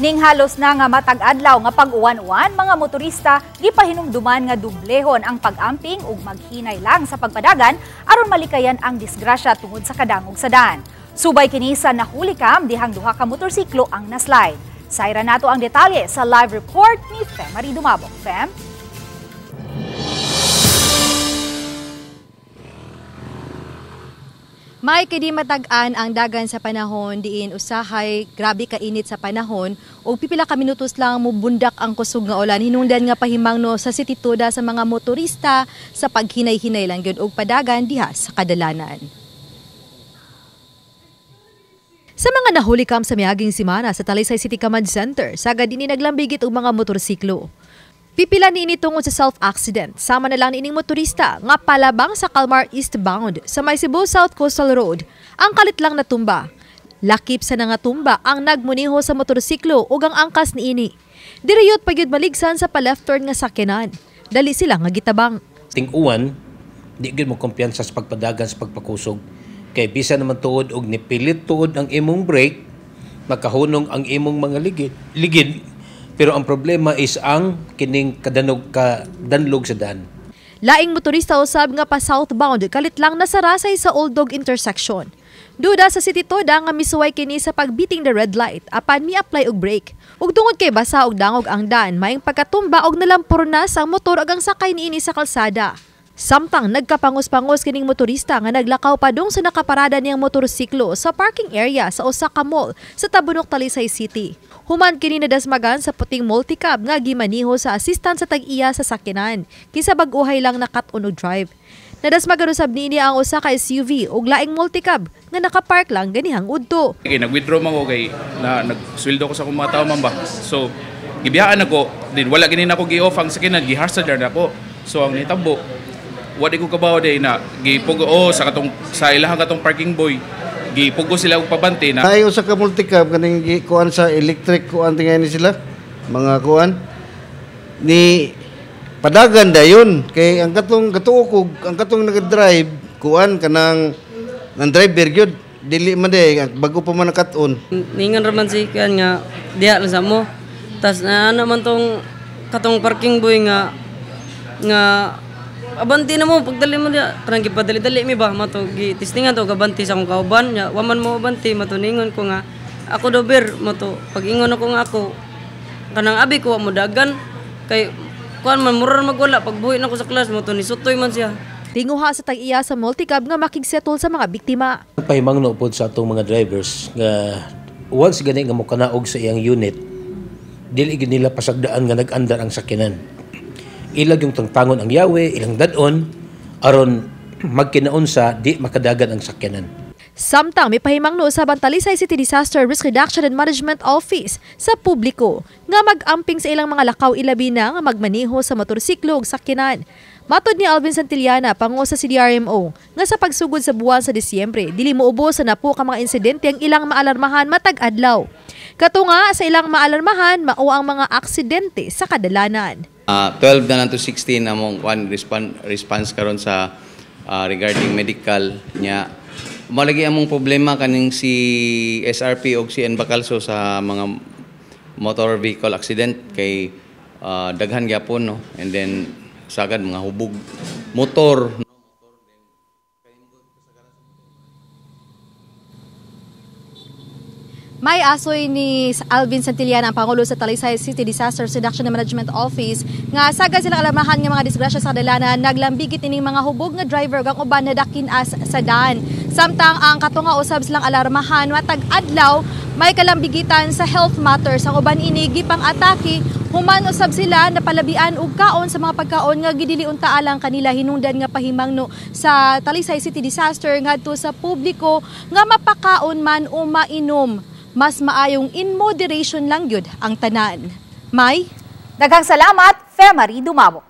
Ning halos na nga matag adlaw nga pag-uwan-uwan, mga motorista gipahinumduman nga dublehon ang pag-amping ug maghinay lang sa pagpadagan aron malikayan ang disgrasya tungod sa kadangog sa daan. Subay kini sa nahulikam dihang duha ka motorsiklo ang naslide. Sayra nato ang detalye sa live report ni Femary Dumabok. Fem? May kay di matag-an ang dagan sa panahon diin usahay grabe kainit sa panahon ug pipila ka minutos lang mubundak ang kusog nga ulan hinungdan nga pahimangno sa City Toda sa mga motorista sa paghinay-hinay lang gyud og padagan diha sa kadalanan. Sa mga nahulikam sa miaging semana sa Talisay City Command Center, sagad dinhi naglambigit og mga motorsiklo. Pipila niini tungod sa self-accident, sama na lang niining motorista nga palabang sa Kalmar eastbound sa may Cebu South Coastal Road ang kalit lang natumba. Lakip sa nangatumba ang nagmuniho sa motorsiklo ug ang angkas niini. Diriyot pagyud maligsan sa pa-left turn nga sakyanan. Dali sila nga gitabang. Ting-uwan, di gyud mo kumpiyansa sa pagpadagan sa pagpakusog. Kay bisa naman tuod og nipilit tuod ang imong brake, makahunong ang imong mga ligid. Pero ang problema is ang kining kadanog kadanlog sa daan. Laing motorista usab nga pa southbound kalit lang nasarasay sa Old Dog intersection. Duda sa City Toda nga misuway kini sa pagbiting the red light apan mi-apply og brake. Ug tungod kay basa og dangog ang daan, maing pagkatumba og nalampurnas ang motor ug ang sakay niini sa kalsada. Samtang nagkapangos-pangos kining motorista nga naglakaw padung sa nakaparada niyang motorsiklo sa parking area sa usa ka mall sa Tabunok, Talisay City. Human kini nadasmagan sa puting multicab nga gimaniho sa assistant sa tag-iya sa sakyanan kinsa bag-ohay lang nakat-on og drive. Nadasmagan usab niini ang usa ka SUV ug laing multicab nga nakapark lang ganihang udto. Okay, nag-withdraw man ko kay na nagsweldo ko sa akong mga tawo man ba. So gibiyaan ako din wala gini nako gi-off ang sakyanan, gihasard nako. So ang nitabo wala ko kabaw day na gipugo sa katong sa ilahang katong parking boy gipugo sila og pabante na tayo sa ka multicab kaning kuan sa electric kuan tingay ni sila mga kuan ni padagan dayon kay ang katong katuo ang katong naga-drive kuan kanang nang driver gyud dili man day bago pa man nakat-on ningan ra man si kuan nga diha lang sa mo tas na ano man tong katong parking boy nga nga abanti na mo pagdali mo diya kanang gipadali-dali mi ba mato gitistingan to gabanti sa akong kauban nya wa man mo abanti mato ningon ko nga ako do ber mato pag ingon ako nga ako kanang abi ko wa mo dagan kay kuan man mura magwala pagbuhi nako sa class mato ni sutoy man siya. Tinguha sa tag-iya sa multicab nga makigsettle sa mga biktima. Pahimangno pod sa atong mga drivers nga once gani nga mokanaog sa iyang unit dili gid nila pasagdaan nga nag-andar ang sakyanan. Ilag yung tangtangon ang yawe, ilang dadon, aron magkinaon sa di makadagan ang sakyanan. Samtang may pahimangno sa Talisay City Disaster Risk Reduction and Management Office sa publiko nga mag-amping sa ilang mga lakaw ilabi na nga magmaneho sa motorsiklo ug sakyanan. Matod ni Alvin Santillana, pango sa CDRMO, nga sa pagsugod sa buwan sa Disyembre, dili moubos sa napo ka mga insidente ang ilang maalarmahan matag adlaw. Katunga sa ilang maalarmahan mao ang mga aksidente sa kadalanan. 12 na lang to 16 among one response karon sa regarding medical nya. Malagi among problema kaning si SRP og si N Bacalso sa mga motor vehicle accident kay daghan gyapon no, and then sagad mga hubog motor. May asoy ni Alvin Santillana ang Pangulo sa Talisay City Disaster Reduction and Management Office nga sagad silang alarmahan nga mga disgrasya sa kadalanan naglambigit ining mga hubog nga driver ug ang uban nadakin-as sa daan. Samtang ang katunga usab silang alarmahan matag adlaw may kalambigitan sa health matters ang uban ini gipang-atake human usab sila napalabian og kaon sa mga pagkaon nga gidili unta alang kanila hinungdan nga pahimangno sa Talisay City Disaster ngadto sa publiko nga mapakaon man o mainom. Mas maayong in moderation lang gyud ang tanan. May daghang salamat, Femary Dumabok.